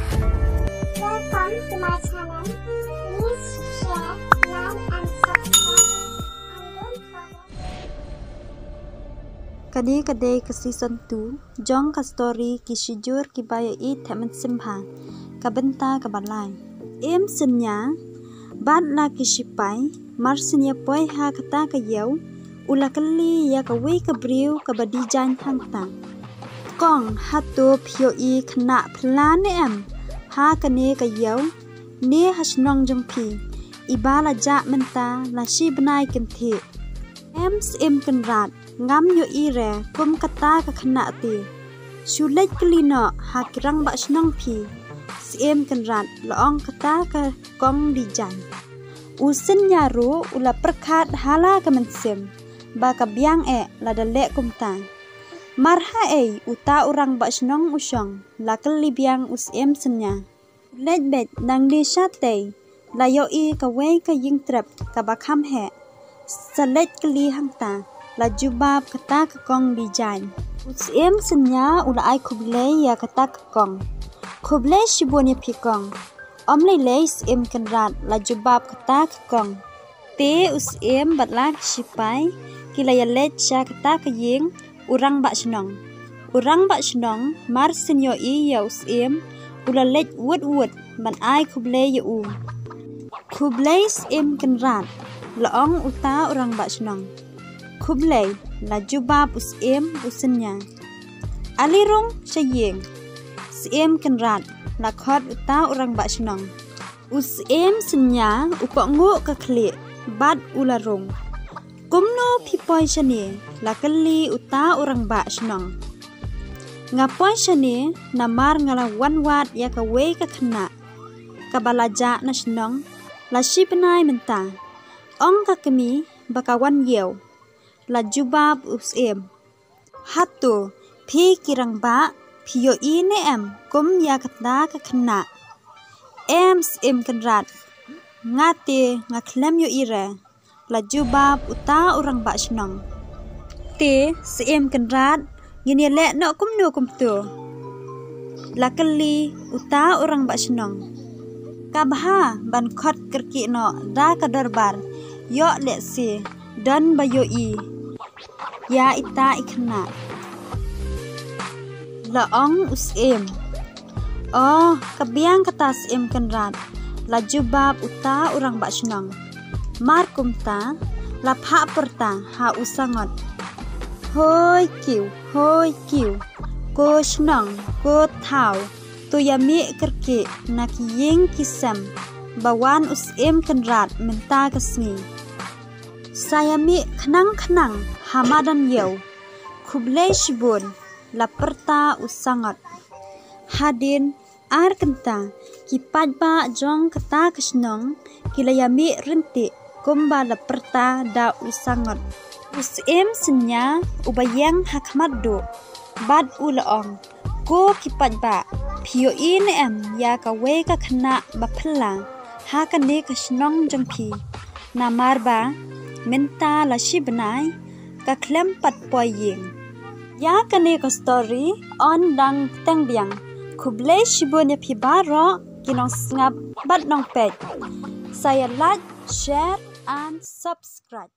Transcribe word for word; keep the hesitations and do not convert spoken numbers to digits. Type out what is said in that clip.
Welcome to my channel. Please share, like and subscribe. And don't forget. Kane ka dei ka season two jong ka story Ki Shijur Kiba Ïohi Thep Mynsiem Bha, ka bynta kaba lai. Em Synñia bad la ki shipai mar syn ïa poi ha kata ka ïew, u la kylli ïa kawei ka briew kaba dih jaiñ hangta, "Kong, hato phi ïohi khynnah phylla ne em ha kane ka ïew ne ha shnong jong phi, iba la jah mynta la shi bnai kynthih?" "Em Syiem Kynrad, ngam ïohi re kum kata ka khynnah te. Shu leit kylli noh ha ki rangbah shnong phi." Syiem Kynrad la ong kata ka kong dih jaiñ. U Synñia ruh u la pyrkhat ha la ka mynsiem ba ka biang eh lada leh kumta. "Mar ha ei uta u rangbah shnong u shong?" la kylli biang u Syiem Synñia. "Leit beit nangne shatei, la ïohi kawei ka ïing trep kaba kham heh. Sa leit kylli hangta," la jubab kata ka kong dih jaiñ. U Syiem Synñia u la ai khublei ïa kata ka kong. "Khublei shibun ïa phi kong." "Ym lei lei Syiem Kynrad," la jubab kata ka kong. Te u Syiem bad la ki shipai ki la ïaleit sha kata ka ïing u rangbah shnong. U rangbah shnong mar syn ïohi ïa u Syiem u la leit wut wut ban ai khublei ïa u. "Khublei Syiem Kynrad," la ong uta u rangbah shnong. "Khublei," la jubab u Syiem u Synñia. "Ale rung sha ïing Syiem Kynrad," la khot uta u rangbah shnong. U Syiem Synñia u kohnguh ka khlieh bad u la rung. "Kumno phi poi shane?" la kylli uta u rangbah shnong. "Nga poi shane namar nga la wan wad ïa kawei ka khynnah kaba la jah na shnong la shi bnai mynta. Ong ka kmie ba ka wan ïew," la jubab u Syiem. "Hato phi ki rangbah phi ïohi ne em kum ïa kata ka khynnah?" "Em Syiem Kynrad, nga te nga khlem ïohi re," la jubab uta u rangbah shnong. "Te Syiem Kynrad, ngin ïaleh noh kumno kumto?" la kylli uta u rangbah shnong. "Ka bha ban khot kyrkieh noh da ka dorbar, ïoh lehse don ba ïohi ïa ita i khynnah," la ong u Syiem. "O, ka biang kata Syiem Kynrad," la jubab uta u rangbah shnong. Mar kumta la phah pyrta ha u sangot. "Hoi kiew, hoi kiew, ko shnong, ko thaw, to ïamih kyrkieh na ki ïing ki sem ba wan u Syiem Kynrad mynta ka sngi. Sa ïamih khnang khnang ha madan ïew. Khublei shibun," la pyrta u sangot. Hadien ar kynta ki paidbah jong kata ka shnong ki la ïamih ryntih kumba la pyrta da u sangot. U Syiem Synñia u ba ïeng ha khmat duh bad u la ong, "Ko ki paidbah, phi ïohi ne em ïa kawei ka khynnah ba phylla ha kane ka shnong jong phi? Namar ba mynta la shi bnai ka khlem pat poi ïing." Ïa kane ka story yn dang teng biang. Khublei shibun ïa phi baroh ki nongsngap bad nongpeit. Sa ïa like, share and subscribe.